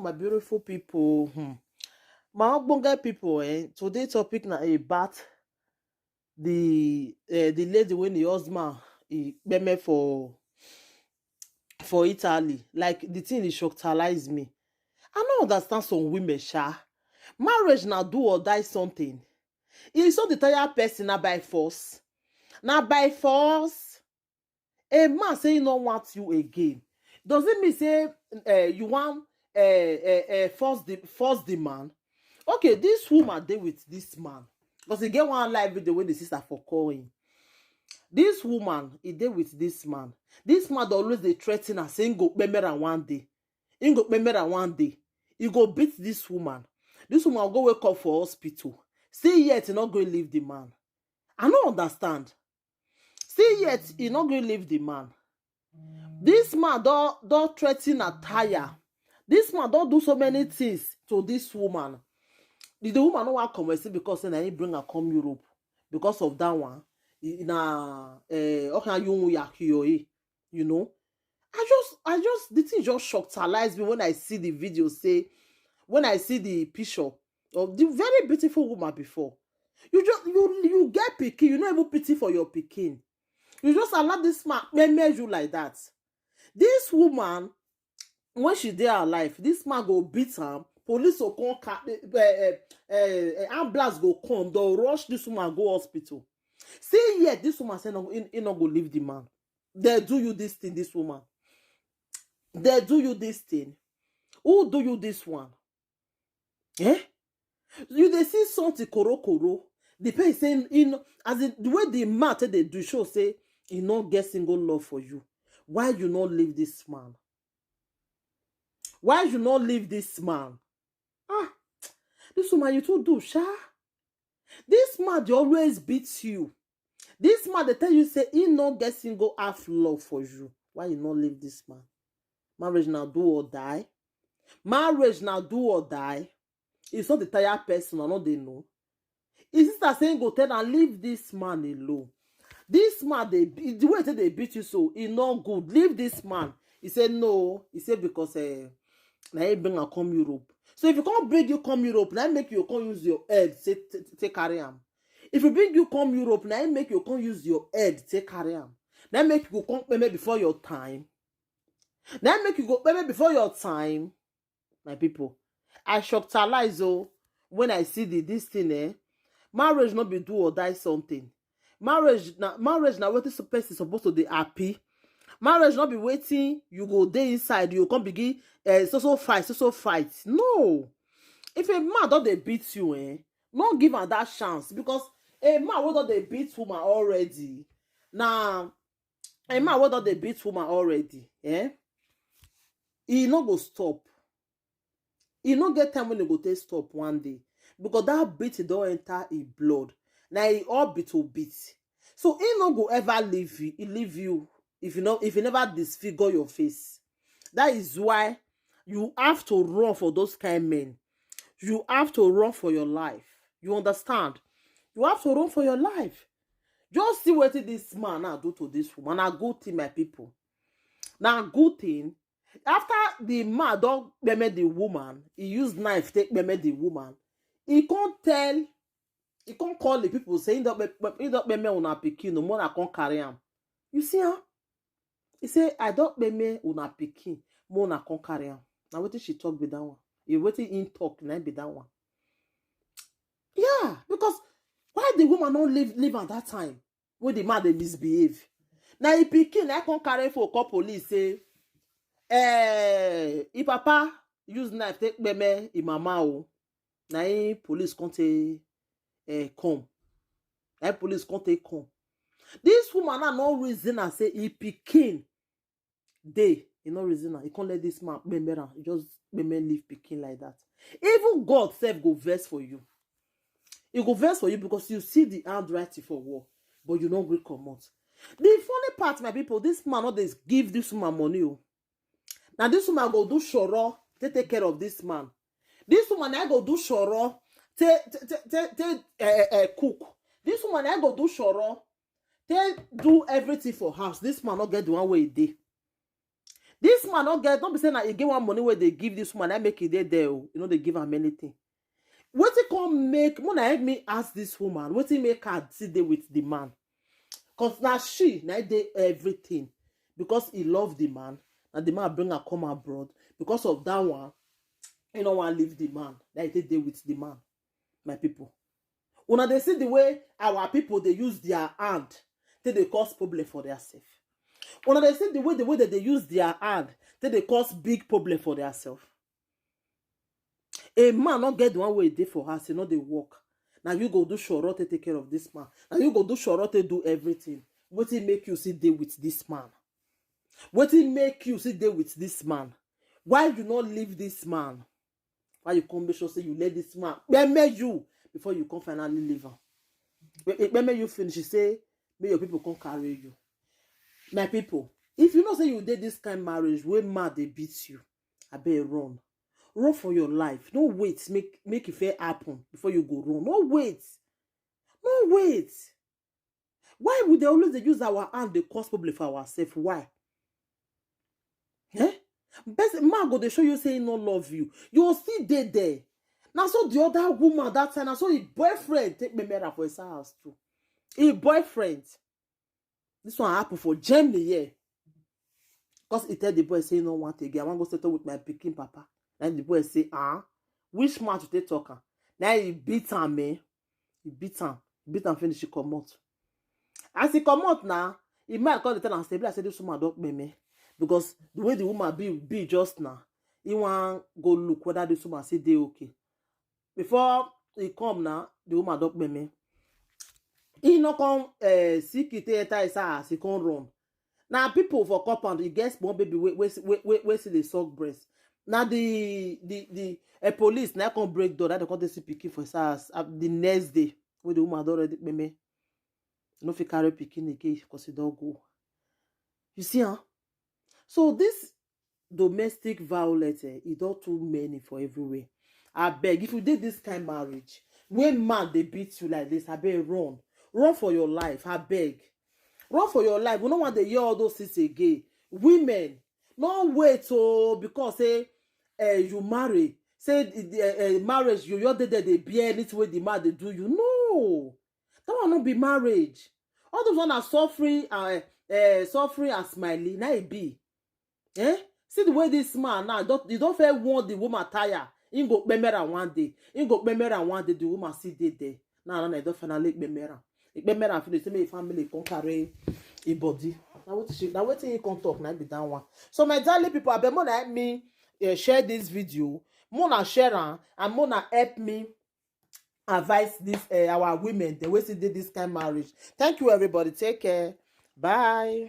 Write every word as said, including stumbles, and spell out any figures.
My beautiful people, hmm. My ogbonge people, eh, today topic na about the, eh, the lady wey the husband e kpeme for, for Italy. Like, the thing dey shocktalize me. I no understand some women, sha. Marriage na do or die something. E so the tired person, na by force. Na by force. A man say he no want you again. Does it mean say, eh, you wan, eh, eh, eh, force the, force the man? Okay, this woman dey with this man. Because e get one live video wey the sister for call him. This woman, e dey with this man. This man dey always dey threaten her, say he go kpeme am one day. He go kpeme am one day. He go beat this woman. This woman go wake up for hospital. Still yet, he no go leave the man. I no understand. Still yet, he no go leave the man. This man don, don threaten her tire. This man don do so many things to this woman. The, the woman no wan come, say because say na him bring her come Europe. Because of that one, e, na, eh, okay, you yakiyoyi, you know. I just, I just, the thing just shocktalize me when I see the video, say, when I see the picture of the very beautiful woman before. You just, you, you get pikin, you no even pity for your pikin. You just allow this man kpeme you like that. This woman, when she dey alive, this man go beat am. Police go come, ca-, eh, eh, eh, eh, ambulance go come. They'll rush this woman go hospital. Still yet, this woman say no, he, he no go leave the man. They do you this thing, this woman. They do you this thing. Who do you this one? Eh? You dey see something koro koro. The person say, you know, as in, the way the man take dey do show say he no get single love for you. Why you no leave this man? Why you no leave this man? Ah, this woman, you too do, sha. This man dey always beat you. This man dey tell you say he no get single half love for you. Why you no leave this man? Marriage na do or die. Marriage na do or die. It's not the tired person, I no dey know. His sister say go tell am, leave this man alone. This man, dey be-, the way say they beat you so, e no good. Leave this man. He say no. He say because, eh, na him bring am come Europe. So if he come bring you come Europe, na him make you come use your head say t-, t-, take carry am. If he bring you come Europe, na him make you come use your head take carry am. Na him make you go come kpeme before your time. Na him make you go kpeme before your time. My people, I shocktalize o when I see the, this thing, eh. Marriage no be do or die something. Marriage na, marriage na wetin some person suppose to dey happy. Marriage no be wetin you go dey inside, you come begin, eh, so so fight, so so fight. No. If a man don dey beat you, eh, no give am that chance, because a man wey don dey beat woman already, na a man wey don dey beat woman already, eh, e no go stop. E no get time when e go take stop one day, because that beat don enter e blood. Na e all be to beat. So he no go ever leave you, leave you if you no, if you never disfigure your face. That is why you have to run for those kind men. You have to run for your life. You understand? You have to run for your life. Just see wetin this man now do to this woman. Na good thing, my people. Na good thing. After the man don kpeme the woman, he use knife take kpeme the woman. He come tell, he come call the people say he don kpe-, he don kpeme una pikin o, make una come carry am. You see am? He say, I don kpeme una pikin, make una come carry am. Na wetin she talk be that one. You, wetin he talk, na be that one. Yeah, because why the woman no leave, leave at that time when the man dey misbehave? Na him pikin na come carry phone call police say, eh, him papa use knife take kpeme him mama o. Na him police come take, eh, come. Na him police come take come. This woman now no reason am say him pikin dey. He no reason am. He come let this man kpeme am. He just kpeme leave pikin like that. Even God sef go vex for you. He go vex for you because you see the handwriting for wall, but you no gree comot. The funny part, my people, this man no dey give this woman money o. Na this woman go do shoro take take care of this man. This woman na go do shoro take, take, take, take, take, eh, eh, eh, cook. This woman na go do shoro take do everything for house. This man no get the one wey e dey. This man no get, no be say na e get one money wey dey give this woman, na make e dey there o. You know they give am anything. Wetin come make, Mona, help me ask this woman, wetin make her sit there with the man? Because now she, now dey everything. Because he love the man, and the man bring her come abroad. Because of that one, he no wan leave the man. That he dey with the man. My people, una dey see the way our people dey use their hand, take dey cause problem for their self. Una dey see the way, the way that they use their hand, take dey cause big problem for their self. A man no get the one wey dey for house, he no dey work. Now you go do shoro to take care of this man. Now you go do shoro to do everything. Wetin make you sit there with this man? Wetin make you sit there with this man? Why you not leave this man? Why you come make sure say you let this man kpeme you before you come finally leave him? Kpeme you finish, you say, may your people come carry you. My people, if you know say you did this kind marriage where mad they beat you, I bet run. Run for your life. No wait, make make it fair happen before you go run. No wait. No wait. Why would they always dey use our hand dey cause problem for ourselves? Why? Eh? Best man go dey show you say he no love you. You will still dey there. Now so the other woman that time, now so his boyfriend take me mera for his house too. His boyfriend. This one happen for Germany here. Because he tell the boy say he no want again. I want go settle with my picking papa. Then the boy say, ah, which man to take talk am? Now he beat him, man. He beat him. He beat him finish, he come out. As he come out now, he might call the tenant and say, I say this woman don't pay me. Because the way the woman be be just now, he want go look whether this woman say they okay. Before he come now, the woman don't pay me. He no come uh, see Kite enter his house, he come run. Now people for compound, he get small baby where where where where see the suck breast. Now the the the a police now come break door. That they come dey see pikin for his house uh, the next day. When the woman don already pay me, no fit carry pikin again because he don't go. You see, huh? So this domestic violence, eh, e don too many for everywhere. I beg, if you did this kind marriage, when man they beat you like this, I beg run, run for your life. I beg, run for your life. We no want to hear all those things again. Women, no wait oh because say uh, you marry, say uh, uh, marriage you your day they bear anything wey the man they do you. No, that one no be marriage. All those one are suffering and uh, suffering and smiling. Now it be. Eh? See the way this man now, don't, you don't fair warn the woman tire. He go kpeme am one day. He go kpeme am one day. The woman see dey there. Now, now, I don't finally kpeme am. He kpeme am finish. Say make family come carry him body. Now what she? Now what he come talk? Now be that one. So my darling people, I beg mona help me uh, share this video. Mona share am and mona help me advise this uh, our women the way they did this kind marriage. Thank you, everybody. Take care. Bye.